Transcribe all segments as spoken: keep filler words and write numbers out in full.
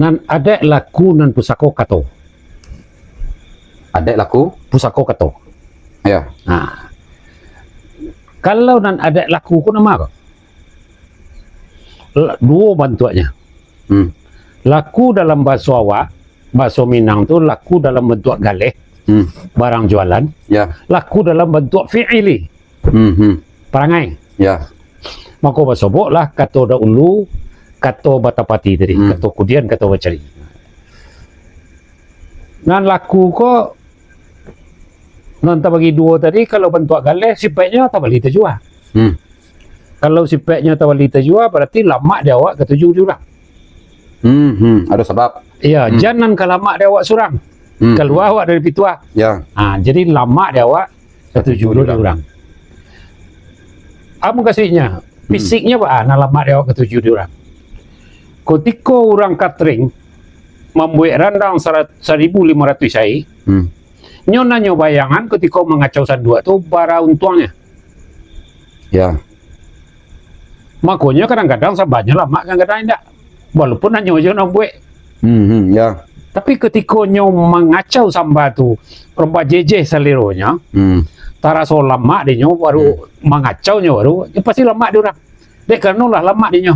Nan adaik laku, nan pusako kato. Adaik laku. Pusako kato. Ya. Nah, kalau nan adaik laku ko nama ko? La- Duo bantuaknya. Hmm. Laku dalam bahaso awak, bahaso Minang tu laku dalam bantuak galeh, Hmm. Barang jualan. Ya. Laku dalam bantuak fi'ili, Hmm. Hmm. parangai. Ya. Mako basoboklah kato dahulu, kato batapati tadi, Hmm. kato kudian, kato bacari. Nan laku ko, nan tabagi duo tadi, kalau bantuak galeh, sipaiknyo tabali tajua. Hmm. Kalau sipaiknyo tabali tajua, barati lamak di awak katuju di urang. Hmm. Hmm. Ado sabab. Ya, Hmm. jan nan ka lamak di awak surang. Hmm. Kalua awak dari pituah. Ya. Ha, jadi lamak di awak katuju di urang. Apo mukasuiknyo? Fisiknyo baa nan lamak di awak katuju di urang? Kutiko urang katring mambuek randang sara- saribu limo ratuih saik, Hmm. nyo nanyo bayangan kutiko mangacau sanduak tu bara untuangnyo. Ya. Makonyo kadang-kadang sambanyo lamak, kadang-kadang indak. Walaupun hanyo jo nan buek. Hmm. Hmm. Ya. Tapi kutiko nyo mangacau samba tu, bajejeh saleronyo, Hmm. taraso lamak dinyo, baru mangacau nyo baru, ya pasti lamak di urang. Dek karano lah lamak dinyo,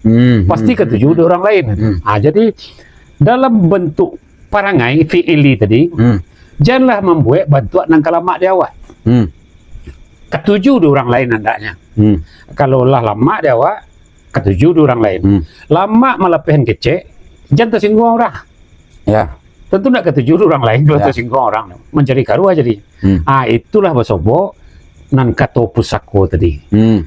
Hmm. pasti Hmm. katuju di urang lain. Hmm. Ha, jadi dalam bantuak parangai fi'ili tadi, Hmm. janlah mambuek bantuak nan ka lamak di awak. Hmm. Katuju di urang lain andaknyo. Hmm. Kalau lah lamak di awak, katuju di urang lain. Hmm. Lamak malapehan kecek, jan tasingguang urang. Ya. Tantu ndak katuju di urang lain kalau Ya. tasingguang urang. Mancari karuah jadi. Hmm. Ah, itulah basobok nan kato pusako tadi. Hmm.